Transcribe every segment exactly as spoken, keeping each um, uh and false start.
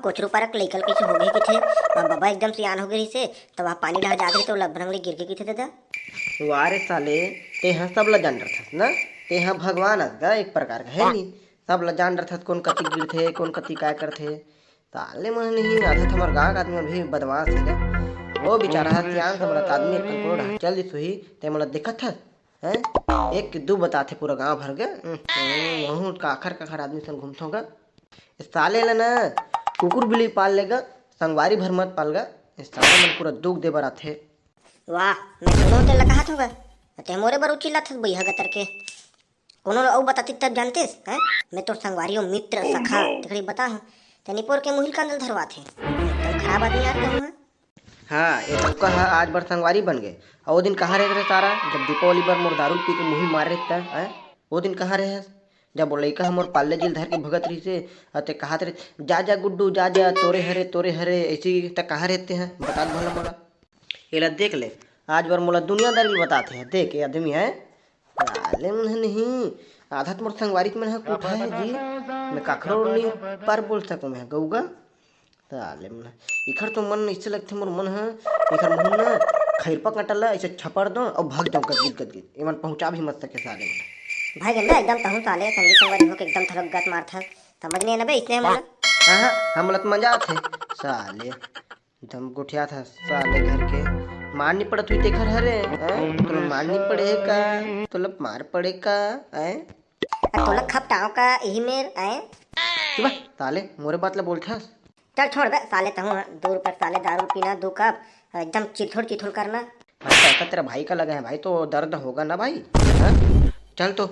कुछ रुपा रख लइका ल कइसे हो गे कथे, अब बबा एकदम सियान हो गे रहिसे, त वह पानी डहर जात रहिस त ओला भरंग ले गिर गे कथे ददा। वाह रे साले, तेहा सब ल जान डरथस ना, तेहा भगवान अस गा एक प्रकार का, है नी? सब ल जान डरथस कोन कति गिरथे, कोन कति काय करथे। साले मन नहीं आदत, हमर गाँव के आदमी मन भी बदमाश हे गा। वो बेचारा ह सियान समरत आदमी अक्कल कोड़ा चल दिस होही, ते मोला देखत हस, हैं? एक के दू बताथे पूरा गाँव भर के। हम्म, वहू काखर काखर आदमी संग घूमथों गा। ए साले ल ना कुकुर बिल्ली पाल ले गा, संगवारी भर मत पाल गा। ए साले मन पूरा दुख दे बर आथे। वाह, मैं कोनो तेला कहाथों गा, ते मोरे बर उचिल्लाथस बइहा गतर के। कोनो ल अउ बतातिस तब जानतिस, हैं? मैं तोर संगवारी हो, मित्र, सखा, तेकरे बता हूँ। ते निपोर के मुहिल कांदल धरवाथे। एकदम खराब आदमी यार कहूँ, हाँ? हाँ, ए डउका ह आज बर संगवारी बन गे। अउ ओ दिन कहाँ रहे रे सारा, जब दीपावली बर मोर दारू पी के मुहिल मार रहे त, हैं? ओ दिन कहाँ रहे हस? जब वो लइका ह मोर पाले जी ल धर के भगत रहिसे, अउ ते कहत रहे, "जा, जा गुड्डू, जा, जा, तोरे हरे, तोरे हरे," ऐसी त कहाँ रहते हैं? बता दे भला मोला। एला देख ले, आज बर मोला दुनियादारी ल बताथे। देख, ये आदमी है, साले मन ह नहीं, आधा त मोर संगवारी के मन ह कुठा है जी, मैं काखरो नहीं पर बोल सकूँ मैं, गउगा। साले मन ह, इखर तो मन ऐसे लगथे, मोर मन ह, इखर मुँह न खैरपा कांटा ला ऐसे छपड़ दो अउ भाग जाओ गदगिद गदगिद, एमन पहुँचा भी मत सके साले मन। भाई गंदा एकदम तहूँ साले, संगी संगवारी होके एकदम थलक गत मारथा, समझ नहीं है ना बे, इसने हमला। हाँ, हाँ, हमला त मजा आथे, साले। एकदम गोठियाथस साले घर के। मार नहीं पड़त हुई तेखर हरे, हैं? तोला मार नहीं पड़े हे का? तोला मार पड़े का, हैं? आ, तोला खपटाओ का यही मेर, हैं? चुप बा, साले, मोरे बात ला बोलथस। चल छोड़ बे, साले तहूँ, हाँ, दू रुपये साले दारू पीना, दू कप, एकदम चिथुर चिथुर करना। हाँ, पैसा तेरा भाई का लगा है भाई, तो दर्द होगा ना भाई, हाँ? चल तो,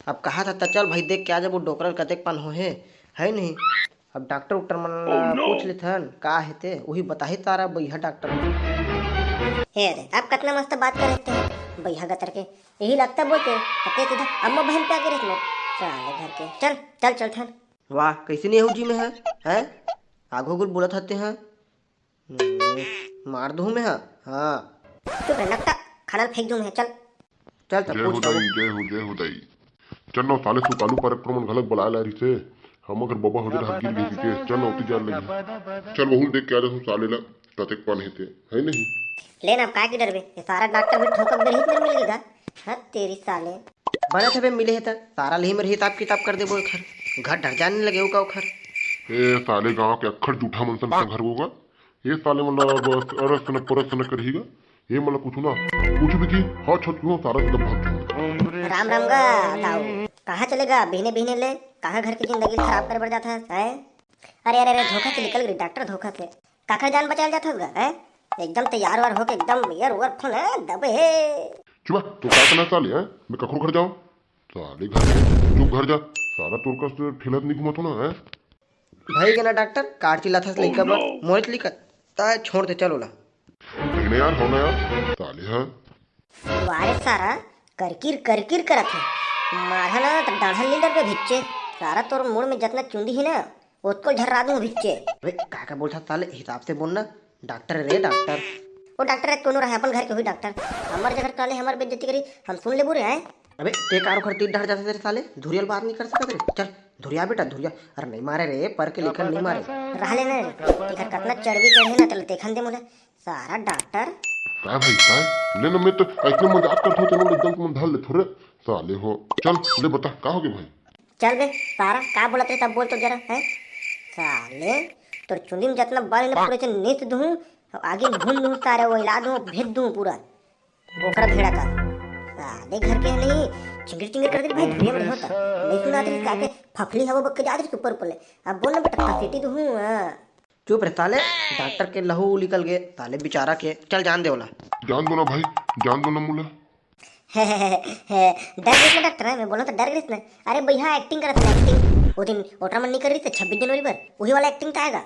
अब कहा था, त चल भाई, देख के आ जाबो, डोकरा ल कतेक पन हो हे, है नहीं? अब डॉक्टर उक्टर मन ला पूछ लेथन, का हे ते, उही बताही तारा बइहा डॉक्टर मन। हे रे, अब कतना मस्त बात करे ते बइहा गतर के। यही लगता बोलते, त ते सीधा अम्मा बहन पे आके रहत मोर। साले घर के। चल, चल, चलथन। वाह, कैसे नहीं हो जी में है? हैं? आघो गुल बोलत हते हैं। हम्म, मार दूँ मैं, हाँ। हाँ। चुप रह, नकटा, खाना ल फेंक दूँ मैं, चल। चल, तब जय पूछ हो दाई, जय हो, जय हो दाई। चल ना, साले सुकालू पारक पर मन घलक बलाए ला रहिसे। हम अगर बबा होदे रहत गिर गई के, चल ना, ओती जान लगी। चल, वहू ल देख के आ जाथों साले ला, कतेक पन हे ते, है नहीं? ले ना, अब काय के डरबे? ये सारा डॉक्टर भी ठोकक दे रही, मेरे मिल गई गा। हद तेरी साले। बने थे बे, मिले हे त, सारा ले ही मेरे हिसाब किताब कर देबो एखर। घर डर जाने लगे ओका ओखर। ए साले, गांव के अक्खर जूठा मन सन संघर होगा। ए साले मन ला बस अरस न परस न करही गा। ए मन ला कुछ ना, कुछ भी की, हाँ, छत क्यों सारा एकदम भाग जाओ। राम राम गा ताऊ, कहाँ चले गा बिहने बिहने ले? कहाँ घर की जिंदगी खराब करे बर जात हस, हैं? अरे, अरे, अरे, धोखा से निकल गई डॉक्टर, धोखा से। काकर जान बचाए जात हस गा, हैं? एकदम तैयार वार होके एकदम एयर ओवर फुल, हैं, दबे हे। चुप, तो का करना साले, हैं? मैं कखरो घर जाऊं? साले घर के, चुप घर जा। साला तोर कस ठेला त नहीं घुमात हो ना, हैं? भाई के ना डॉक्टर, कार चिल्लाथस लइका बर, मोहित लिखत, ता छोड़ दे, चल ओला। नहीं ना यार, हो ना यार, साले, हाँ। वारे सारा करकिर करकिर करत हे। मारहा ना त डाढ़न लीडर के भिच्चे। सारा तोर मुड़ में जतना चुंदी ही ना, ओतको झर्रा दूं भिच्चे। अबे का का बोलथा साले, हिसाब से बोलना। डॉक्टर रे डॉक्टर। ओ डॉक्टर रे कोनो रहे अपन घर के हुई डॉक्टर। हमर जगह काले हमर बेइज्जती करी, हम सुन लेबू रे, हैं? अबे ते कार ओखर तीर डाढ़ जाथे रे साले, धुरियल बात नहीं कर सकत रे। चल धुरिया बेटा धुरिया। अरे नहीं मारे रे, पर के लिखन नहीं मारे। रहले ना रे, एकर कतना चढ़वी चढ़े ना, तले देखन दे मोला। सारा डॉक्टर। काय भाई, काय? ले ना, मैं तो इतने मजाक करत हों, तेनो एकदम तुम धर ले थोड़े। साले हो। चल, ले बता, का हो गया भाई? चल बे, सारा, का बोलत रहे तब बोल तो जरा, हैं? साले, तोर चुंदी में जतना बाल है ना, पूरे चल नीच दूँ, आगे भून दूँ सारे, वो हिला दूँ, भेज दूँ पूरा। बोकरा भेड़ा का। साले घर के नहीं, चिंगड़ी चिंगड़ी कर दे भाई, धुरिया में होता। नहीं सुना तेरी का के, फफली हवा बक के जा रही ऊपर ऊपर ले। अब बोल ना बेटा, कसीटी दूँ, हाँ। चुप रे साले, डॉक्टर के लहू निकल गए साले बेचारा के। चल जान दे ओला। जान दो ना भाई, जान दो ना मुला। डर गइस ना डॉक्टर, मैं बोला तो डर गइस ना। अरे भैया एक्टिंग करत है एक्टिंग, वो दिन ओटरा मन नहीं कर रही थे छब्बीस जनवरी पर, वही वाला एक्टिंग तो आएगा।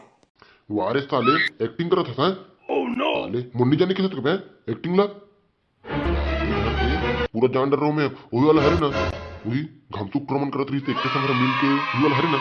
वारे साले, एक्टिंग करत हस हैं? साले मुन्नी जाने के साथ एक्टिंग ला। पूरा जान डर रहा हूँ मैं। वही वाला हरे ना, वही घमसू क्रमण करत रही थे, एक संग मिल के, वही वाला हरे ना।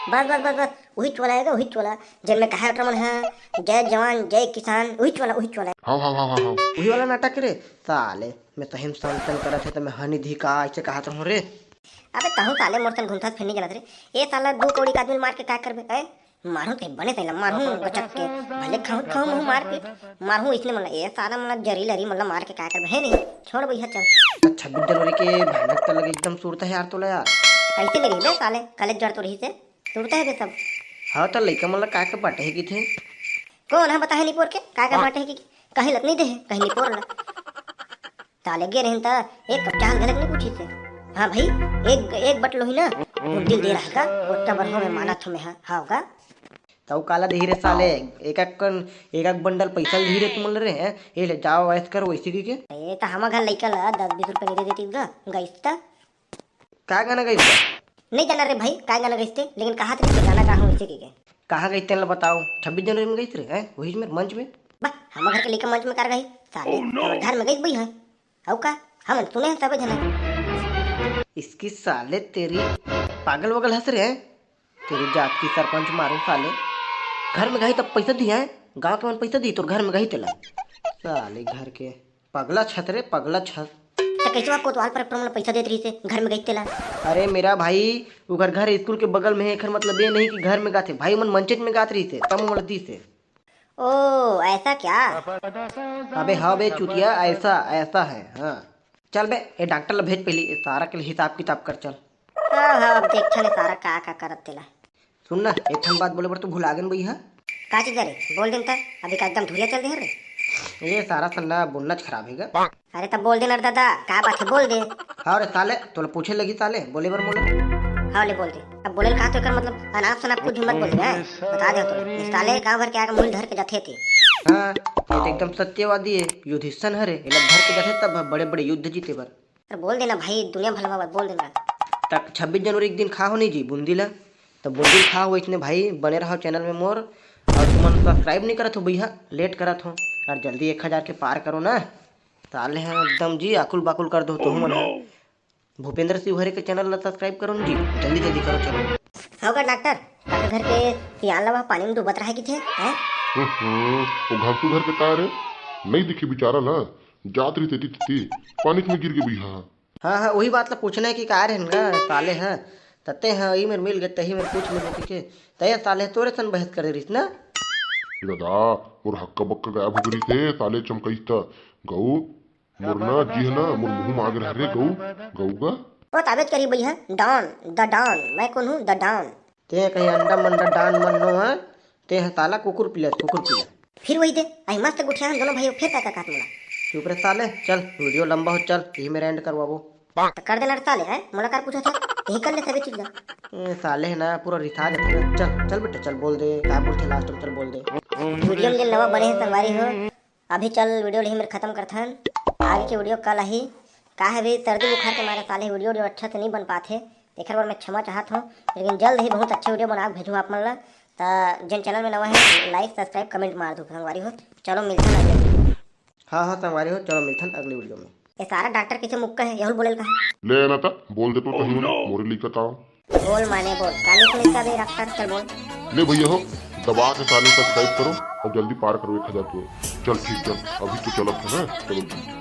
बस बस बस बस, वही चोला है, वही चोला। जब मैं कहा क्रमण है, जय जवान जय किसान, वही चोला, वही चोला। हाँ हाँ हाँ हाँ हाँ। वही वाला नाटक रे साले। मैं तहिम संतन करत है तो मैं हनी धी का ऐसे कहत रहूँ रे। अबे तहूँ साले मोर सन घूमथस फिरनी चलत रे। ए साला दू कौड़ी का आदमी मार के का करबे, हैं? मारहूं ते बने तेला, मारहूं गचक के। भले खाहूं, खाहूं मुंह मार के, मारहूं इसने मन ला। ए सारा मन ला जरी लरी मन ला मार के का करबे? हे नहीं, छोड़ भैया, चल। छब्बीस जनवरी के भयानक त लगे एकदम सुरता हे यार तोला यार। कैसे नहीं रही बे साले, कलेज जड़ तो रही से। सुरता हे बे सब। हाँ, त लइका मन ला का के बांटे हे किथे? कौन ह बताहे निपोर के? का के बांटे हे कि कहीं लत नहीं दे हे, कहीं निपोर ला। साले गे रहिन त एक कप चाह घलक नहीं पूछी से। हाँ भाई, एक, एक बटलो ही ना, वो दिल दे रहा का, ओतना बर हो मैं मानत हो मैं, हाँ, हाँ होगा। तऊ काला देही रे साले, एक एक कन, एक एक बंडल पैसा देही रे तुमन रे, हैं? ए ले जाओ ऐस कर वैसे की के। ए त हम घर लइका ला दस बीस रुपया नहीं दे देती गा, गइस त। का गाना गइस त? नहीं जाना रे भाई, का गाना गइस ते, लेकिन कहा थे गाना का हूँ इसे की के। कहाँ गइस तेन ला बताओ, छब्बीस जनवरी में गइस रे, हैं? वही में मंच में। बा, हम घर के लइका मंच में कार गई, साले, हमर घर में गइस बई है। अउ का? हमन सुने हैं सबे झने। इसकी साले तेरी पागल वगल हंस रहे हैं। तेरी जात की सरपंच मारू साले। घर में गई तब पैसा दिया है, गांव के मन पैसा दी तोर घर में गई तेला। साले घर के पगला छत रे, पगला छत। त कैसे बा कोतवाल पर तुमन पैसा देत रही से घर में गई तेला? अरे मेरा भाई, उघर घर स्कूल के बगल में है, एखर मतलब ये नहीं कि घर में गाथे भाई, मन मंचेज में गात रही से, तब मोला दी से। ओ, ऐसा क्या? अबे हाँ बे चुतिया, ऐसा, ऐसा है, हाँ। चल बे, ए डॉक्टर ला भेज पहली, ए सारा के लिए हिसाब किताब कर चल। हाँ, हाँ, अब देखथन ए सारा का, का करत तेला। सुन ना, एक ठन बात बोले बर तू भुला गेन बई, हाँ? का चीज रे? बोल दिन त, अभी का एकदम धुरिया चल दे रे। ए सारा सन्ना बोलना च खराब है गा। अरे तब बोल दे ना रे दादा, का बात है बोल दे। हाँ रे साले, तोला पूछे लगी साले, बोले बर मोला। हाँ ले बोल दे। अब बोले का तो एकर मतलब अनाप शनाप कुछ भी मत बोल दे, हैं? बता दे तो। ये साले गाँव भर के आके मुड़ी धर के जाथे थे। हाँ, ये तो एकदम सत्यवादी है, युधिष्ठिर हरे, एला धर के जाथे तब बड़े बड़े युद्ध जीते बर। अरे बोल देना भाई, दुनिया भला में बोल देना। तक छब्बीस जनवरी के दिन खा हो नहीं जी बूंदी ला, तो बूंदी खा हो इसने भाई, बने रहो चैनल में मोर। और तुमन सब्सक्राइब नहीं करत हो भैया, लेट करत हो, और जल्दी एक हजार के पार करो ना। साले हैं एकदम जी आकुल बाकुल कर दो तुम मन। भूपेंद्र शिवहरे के चैनल ला सब्सक्राइब करो न जी, जल्दी जल्दी करो चलो। हव का डॉक्टर, काका घर के सियान ला वह पानी में डूबत रहे किथे, हैं? हम्म, वो घासू घर के तार है, नहीं दिखे बेचारा ला, जात रही तेती तेती, पानी में गिर के बिहा। हाँ हाँ, वही बात ला पूछना है कि का रहन गा साले ह, तते ह ई मेर मिल गए तही मेर पूछ लेबो कि के, तय साले तोरे सन बहस करे रहिस ना। ए दादा, मोर हक्का बक्का गायब हो गई थे, साले चमकाइस था, गऊ मोर ना जी ह ना, मोर मुंह म आगे रह रे गऊ, गऊ गा। ओ ताबेज करी भैया, डॉन, द डॉन, मैं कौन हूँ, द डॉन। ते कहीं अंडा मंडा डान मन नो है, ते ह साला कुकुर पिला, कुकुर पिला। फिर वही दे, आई मस्त गुठिया हम दोनों भाई, फिर का का काट मुला। चुप रे साले, चल वीडियो लंबा हो, चल यही मेरा एंड करवाबो। तो कर देना रे साले, हैं? मोला कर पूछा था, यही कर ले सभी चीज का। ए, साले है ना, पूरा रिथा जाता है। चल चल बेटा, चल बोल दे, का बोलथे लास्ट में, चल बोल दे। वीडियो में दिन नवा बने हैं संगवारी हो, अभी चल वीडियो ला ही मेर खत्म करथन। आगे के वीडियो कल आही। का है भी सर्दी बुखार के मारे साले वीडियो, वीडियो अच्छा से नहीं बन पाथे, तेखर बर मैं क्षमा चाहत हूँ, लेकिन जल्द ही बहुत अच्छे वीडियो बना के भेजूँ आप मन ला। त जेन चैनल में नवा है, लाइक सब्सक्राइब कमेंट मार दो संगवारी हो। चलो मिलथन अगले। हाँ हाँ संगवारी हो, चलो मिलथन अगले वीडियो में। ये सारा डॉक्टर कैसे मुक्का है, यहुल बोलेल का है। ले ना त बोल दे तो तही मोरे लइका का। बोल माने बोल, काली पुलिस का भी रफ्तार चल बोल। ले भैया हो, दबा के साले सब्सक्राइब करो और जल्दी पार करो एक हजार को। चल ठीक चल, अभी तो चलत है ना, चलो ठीक।